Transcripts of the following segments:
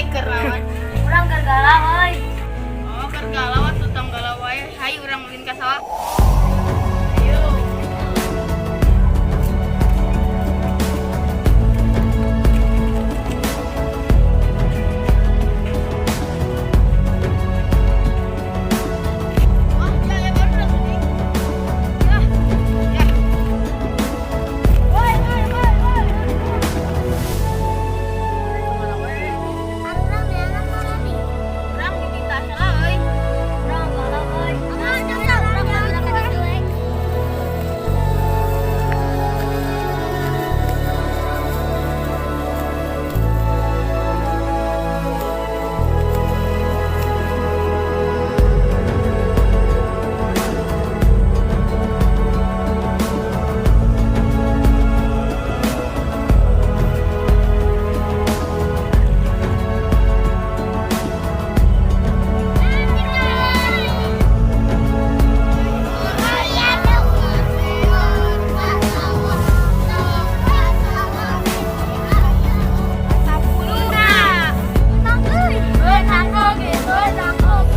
Keur naon? Urang keur galau euy. Oh, keur galau atuh tong galau wae. Hayu urang ulin ka sawah. Ayo. Wah, ya, ya baru udah gede. Ya, ya. Woi, woi, woi, woi. Kemana we? Urang neangan mana nih? Urang di ditah heula euy. Urang galau euy. Aman, urang urang ka ditu we. Sapuluna. Menang euy. Menang oge, menang oge.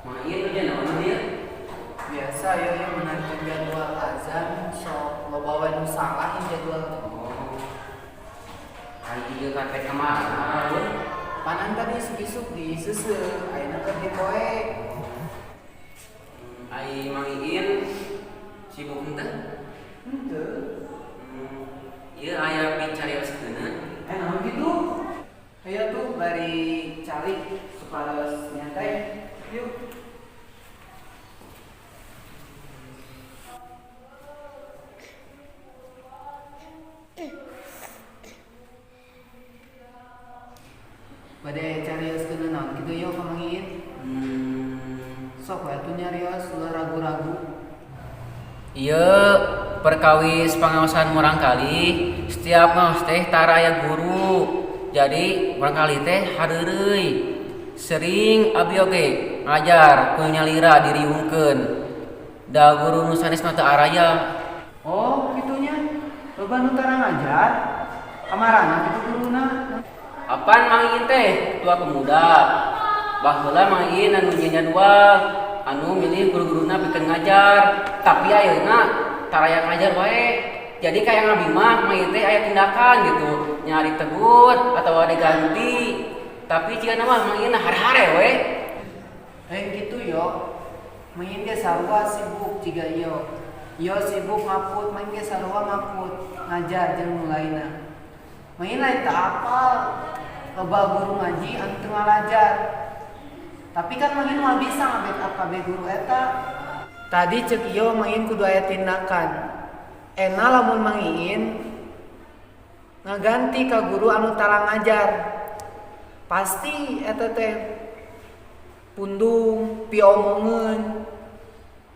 Mang Iin ujian naon dia? Biasa ya yang menentukan jadwal azan sok loba wae nu salah ieu jadwal teh. Oh. Ari ieu kan rek ka mana we? Panan tadi isuk-isuk di seuseuh, ayeuna keur dipoe. Ai Mang Iin sibuk henteu? Henteu. Ieu aya picarioskeun. Eh, naon kitu? Ayo tuh bari cari supaya nyantai. Yuk. Bade carioskeun naon kitu yo ka Mang Iin? Sok we atuh nyarios ulah ragu-ragu. Ieu perkawis pangaosan murangkalih, setiap ngaos teh tara aya guru. Jadi murangkalih teh hareureuy. Sering abi oge ngajar ku nyalira diriungkeun. Da guru nu sanes mah teu araya. Oh, kitunya. Loba nu tara ngajar. Kamarana kitu guruna? Apan Mang Iin teh ketua pemuda. Baheula Mang Iin anu nyieun jadwal, anu milih guru-guruna pikeun ngajar. Tapi ayeuna tara aya ngajar wae. Jadi kayak ngabdi mah Mang Iin teh aya tindakan gitu, nya ditegur atawa diganti. Tapi jigana mah Mang Iin hare-hare we. Eh gitu yo. Mang Iin ge sarua sibuk jiga iyo. Iyo sibuk ngaput, Mang Iin ge sarua ngaput ngajar jeung nu lainna. Mang Iin lain teu apal loba guru ngaji anu teu ngalajar. Tapi kan Mang Iin moal bisa nga-backup kabeh guru eta. Tadi ceuk iyo Mang Iin kudu aya tindakan. Ena lamun Mang Iin ngaganti ka guru anu tara ngajar. Pasti eta teh pundung, piomongeun.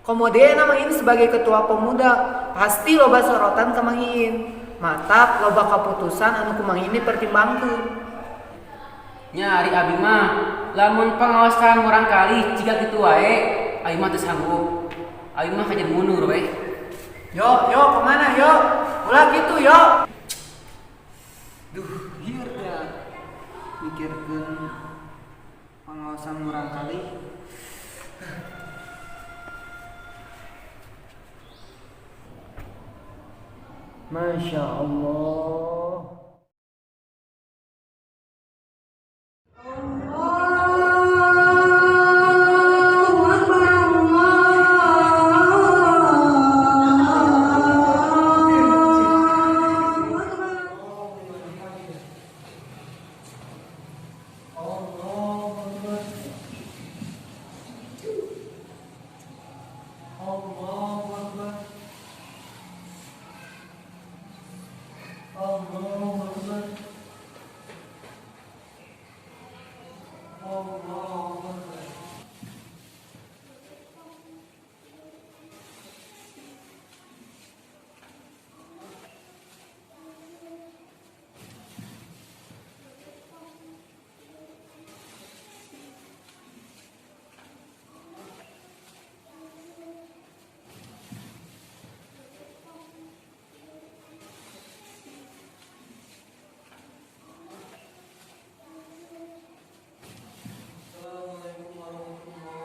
Komo deui Mang Iin sebagai ketua pemuda, pasti loba sorotan ka Mang Iin. Matak loba kaputusan anu ku Mang Iin dipertimbangkeun. Nya ari abi mah lamun pengawasan murangkalih jiga kitu wae, abi mah teu sanggup. Abi mah kajeun mundur we. Yo, yo kemana yo? Ulah gitu yo. Duh, lieur ya. Mikirkeun pengawasan murangkalih. Masya Allah. Allahu Akbar. Allahu Akbar. Allahu Akbar. Assalamualaikum warahmatullahi. Assalamualaikum warahmatullahi.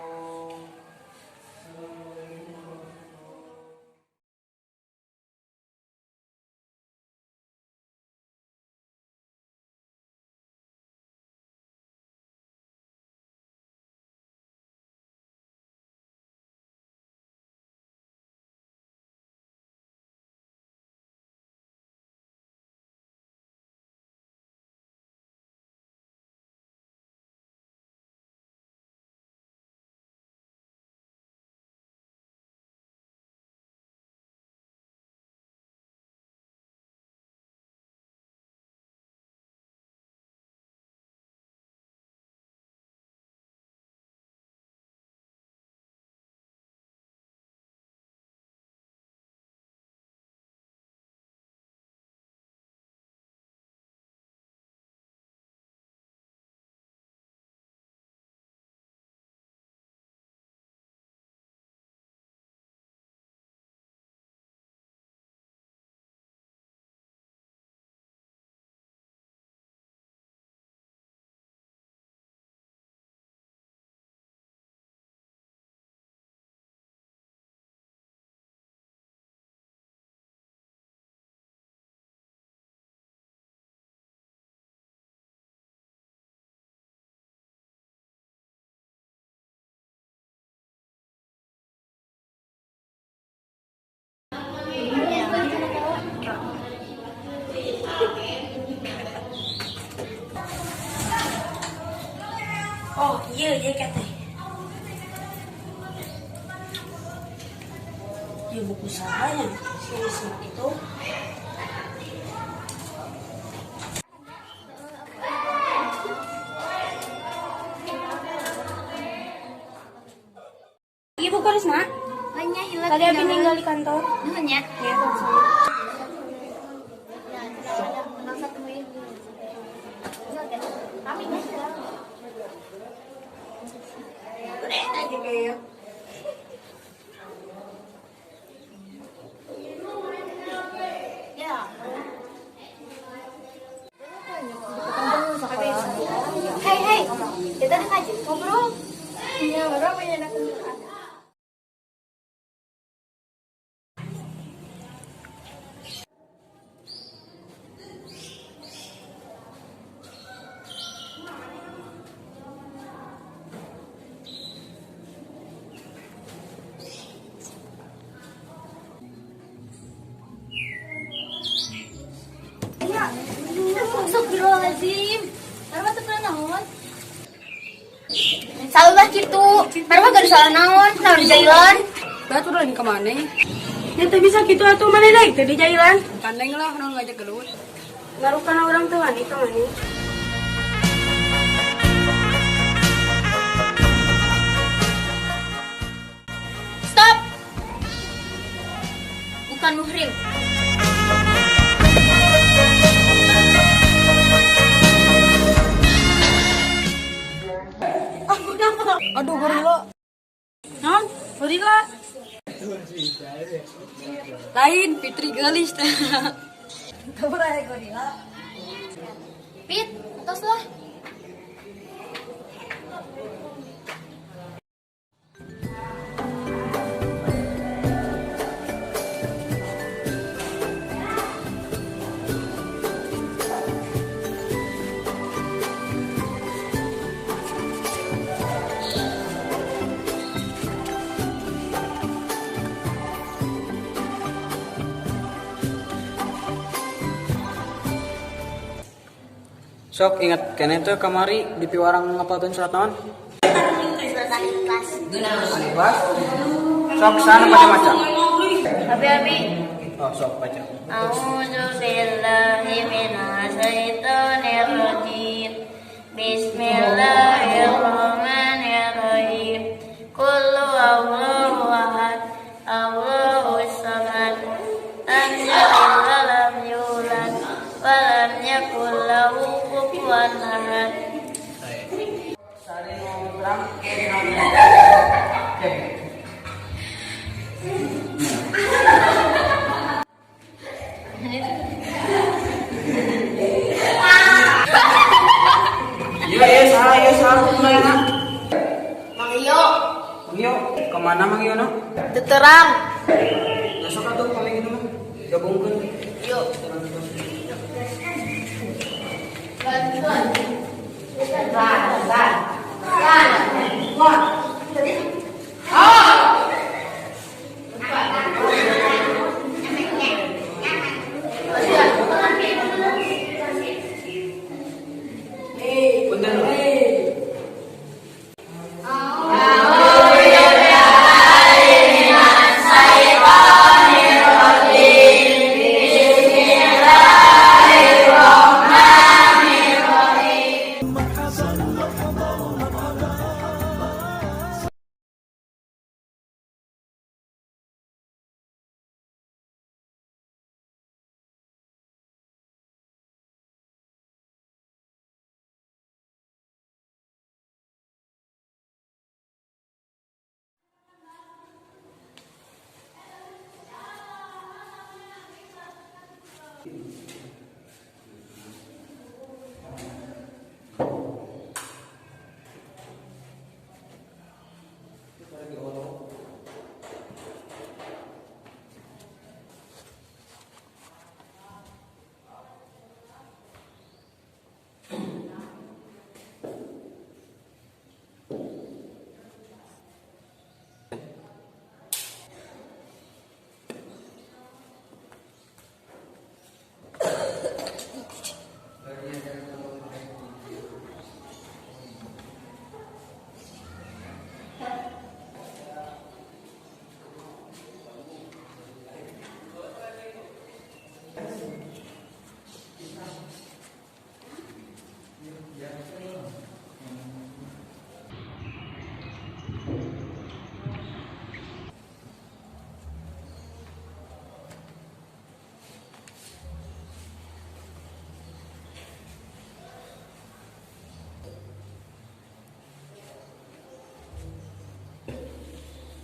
Oh iya, jaket teh. Di buku saya si Risma itu. Ibu Karisma, Banyak hilang. Tadi abi ninggal di kantor. Nuhun ya. Ya, sama. Kami Udah aja kayaknya. Ya. Hei, hei, kita udah ngaji ngobrol. Iya, ngobrol punya anak. Astagfirullahaladzim. Marwah teu pernah naon? Salah gitu. Marwah gak salah naon, naon di jailan. Batur lain kemana? Ya teu bisa kitu atuh, maneh daek teh di jailan. Kandeng lah, nu ngajak gelut. Ngaruh kana urang teu wani ka maneh. Stop. Bukan muhrim. Aduh gorila. Naon? Gorila. Lain Fitri gelis teh. Pit, atos lah. Sok ingat keneh teu kamari di piwarang ngapalkeun surat naon? Surat Al-Ikhlas. Al-Ikhlas. Sok sana pada maca. Abi abi. Oh, sok baca. A'udzu billahi minasyaitonir rajim. Bismillahirrahmanirrahim. Qul huwallahu ahad. Allahus samad. Lam yalid wa lam yulad wa lam yakul lahu kufuwan ahad. Sari nu terang ke Oke. Iya, iya, salah, iya, salah, mulai na. Mang Iyo, Mang Iyo, kemana Mang Iyo no? terang. Ya sok atuh paling itu mah gabungkeun. Yuk. Bentar.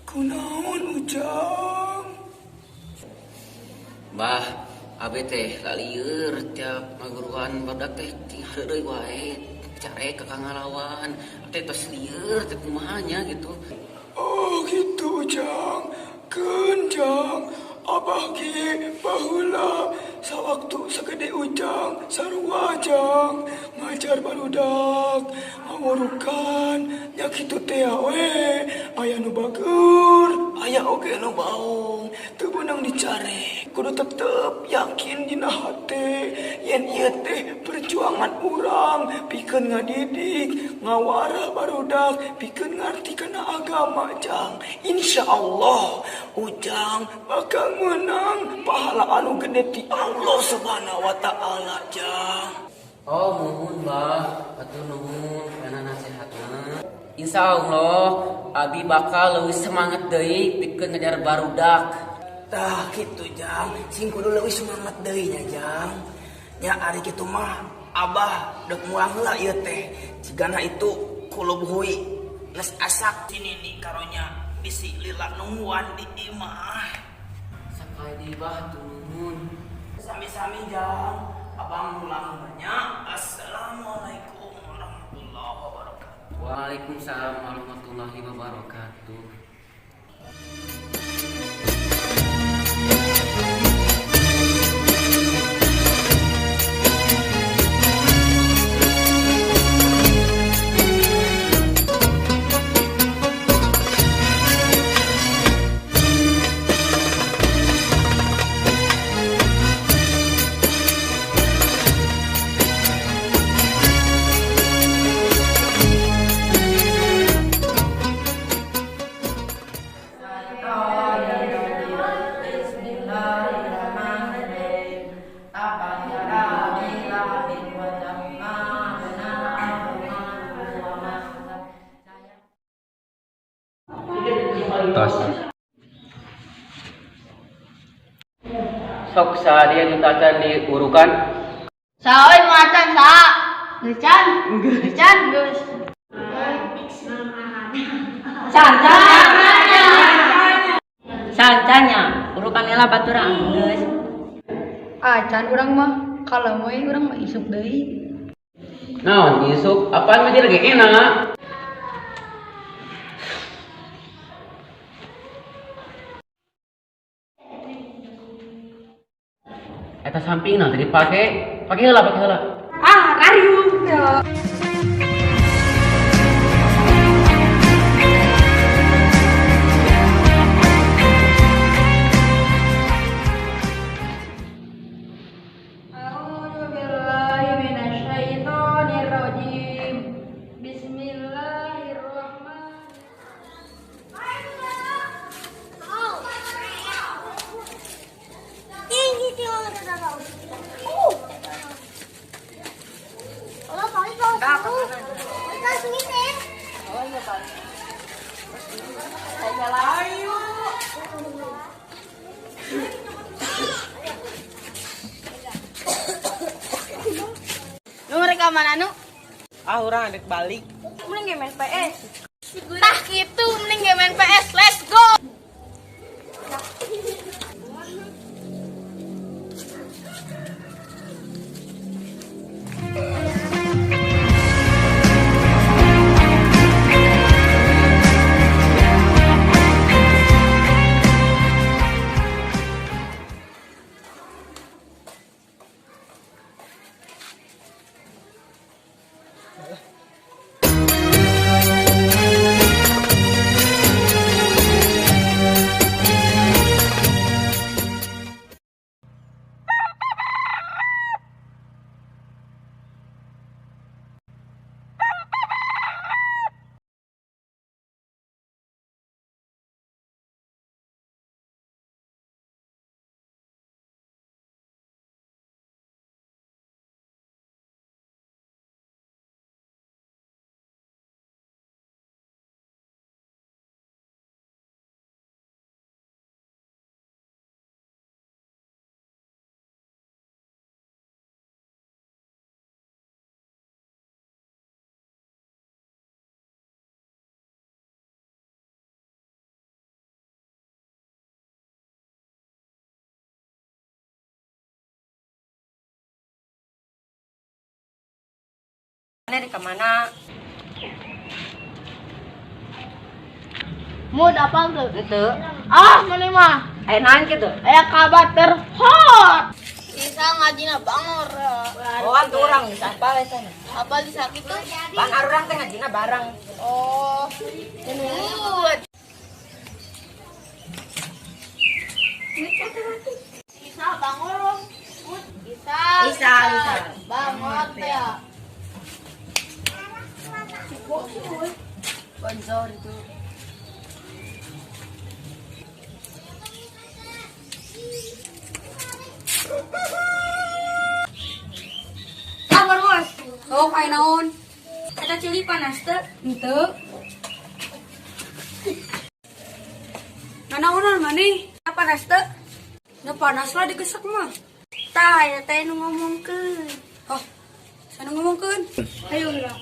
Kunaon Ujang? Bah, abi teh lalieur tiap ngaguruan barudak teh ting heureuy wae carek ka ngalawan. Teh tos lieur teh kumaha nya gitu. Oh gitu Ujang. Keun Jang, abah ge baheula sawaktu sagede Ujang sarua Jang ngajar barudak ngawurukan nya kitu teh we aya nu bager aya oge nu baong teu beunang dicare kudu tetep yakin dina hate yen ieu teh perjuangan urang pikeun ngadidik ngawarah barudak pikeun ngarti kana agama Jang. Insyaallah Ujang bakal menang pahala anu gede ti Allah Subhanahu wa taala Jang. Oh, muhun bah, hatur nuhun kana nasihatna. Insya Allah abi bakal leuwih semangat deui pikeun ngajar barudak. Tah kitu Jang, sing kudu leuwih semangat deui nya Jang. Nya ari kitu mah abah deuk mulang heula ieu teh. Cigana itu kulub hui. Geus asak si Nini karonya bisi lila nungguan di imah. Sakali deui bah nuhun. Sami-sami Jang. Abang pulang banyak. Assalamualaikum warahmatullahi wabarakatuh. Waalaikumsalam warahmatullahi wabarakatuh. Tos. Sok saha deui nu tacan diurukan? Saha euy nu acan saha? Geus can? Geus can geus. Can can. Sancanya, urukan heula baturan geus. Acan urang mah, kalau we urang mah isuk deui. Naon isuk? Apaan mah lagi enak? Eta samping nah tadi pake, pake heula, pake heula. Ah, rariung ya. A'udzu billahi minasyaitonir rajim. Bismillahirrahmanirrahim. Tinggi tinggi. Oh, paling kalau langsung ini. Oh iya, Pak. Ayo. Nu mereka mana nu? Ah, urang adek balik. Mending game main PS. Tah kitu mending game main PS. Let's go. Mana di kemana? Mood apa tuh? Itu. Ah, mana mah? Ayo naon gitu. Aya kabar terhot. Bisa ngajina bangor. Oh, kan tuh orang bisa apa eta? Apa bisa gitu? Bang arurang teh ngajina bareng. Oh. Mood. Bisa bangor. Bisa. Bisa, bisa. Bangor teh. Sponsor itu. Kabar bos. Oh, kayak naon? Eta cili panas teu? Henteu. Nanaonan maneh? Panas teu? Nu panas lah digesek mah. Tah, eta teh nu ngomongkeun. Oh, sana ngomongkeun. Ayo geura.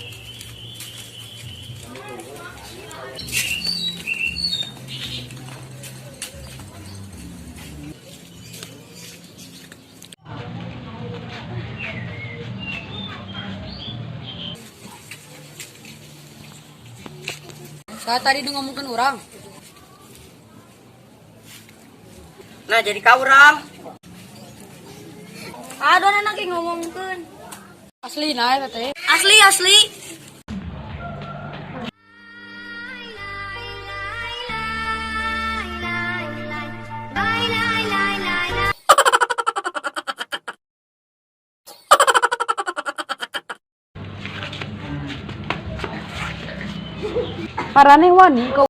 Saat tadi nu ngomongkeun urang. Nah, jadi ka urang. Aduh, anak yang ngomongkeun. Asli nah eta teh. Asli, asli. Maraneh wani ka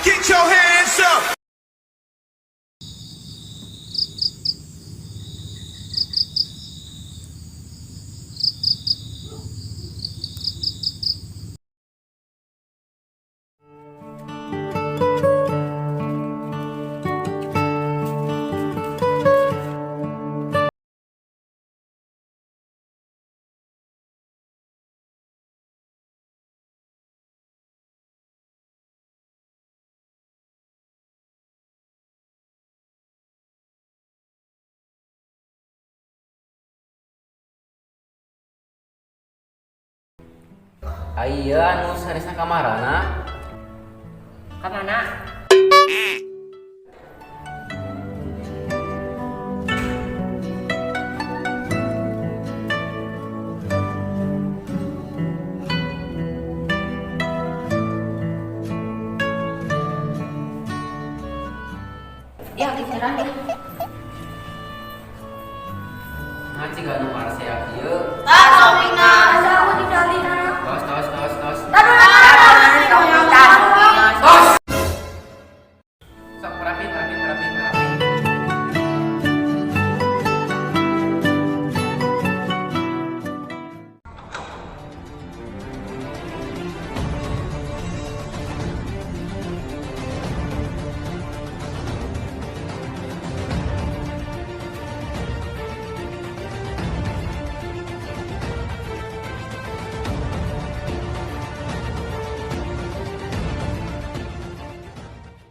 Get your hands up! Ai ieu anu sanesna kamarana. Ka mana? Ya, pikiran deh. Nah, ciga nu parasea kieu. Tah, topikna. Asa aku tinggalin. Tos tos tos tos. Tah, Tos. Sok rapi rapi rapi rapi.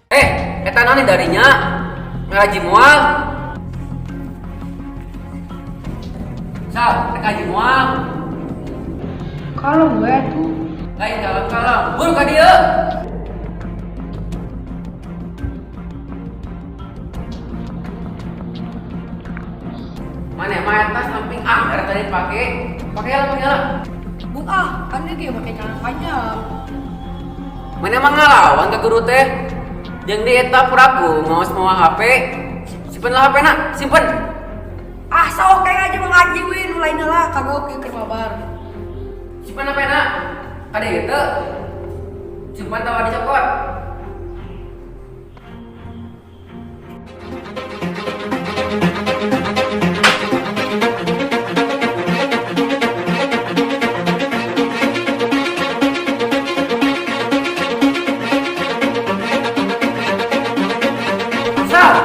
Eh, eta naon darinya? Ngaji moal. Sal, rek ngaji moal. Kalau gue tuh Lain kalem-kalem, buru ka dieu. Mana mah eta samping ah, dari tadi pake. Pake lah, pake lah. Bung ah, kan dia ge make celana panjang. Mana emang ngalawan ke guru teh? Jeung di eta puraku ngaos mawa HP. Simpen lah HP na, simpen. Ah, sok kayak aja mengaji we nu lainna lah kagok ieu keur mabar. Simpen HP na. Kade ieu teu. Simpan tawa dicokot. Sal.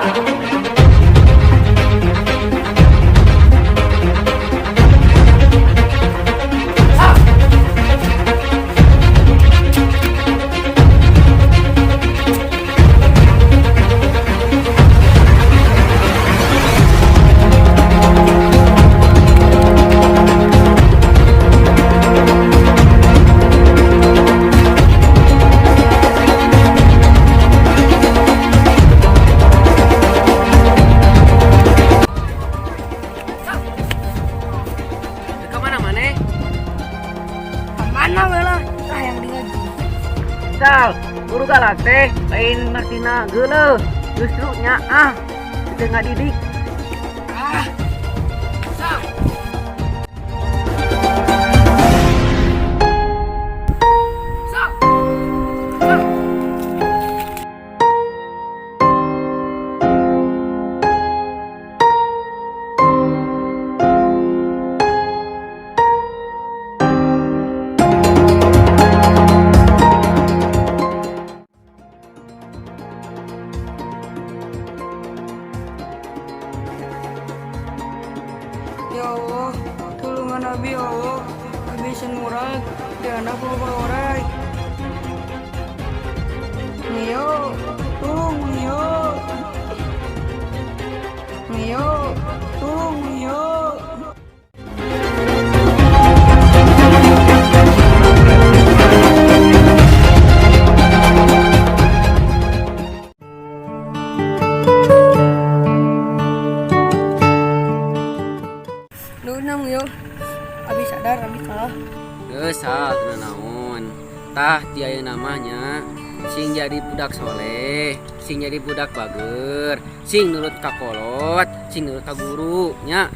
Sal. Galak teh lain artina geuleuh, justru nyaah teu ngadidik. Ah. Sok. Sok. Sok. Ya Allah, tulungan Abi, ya Allah. Abi sieun murag, dihandap loba oray. Mio, tulung Mio. Mio, tulung Mio. Nuhun, Mio. Abi sadar abi kalah. Geus sal, teu naon. Tah, ti ayeuna mah nya sing jadi budak soleh, sing jadi budak bager, sing nurut ka kolot, sing nurut ka guru nya.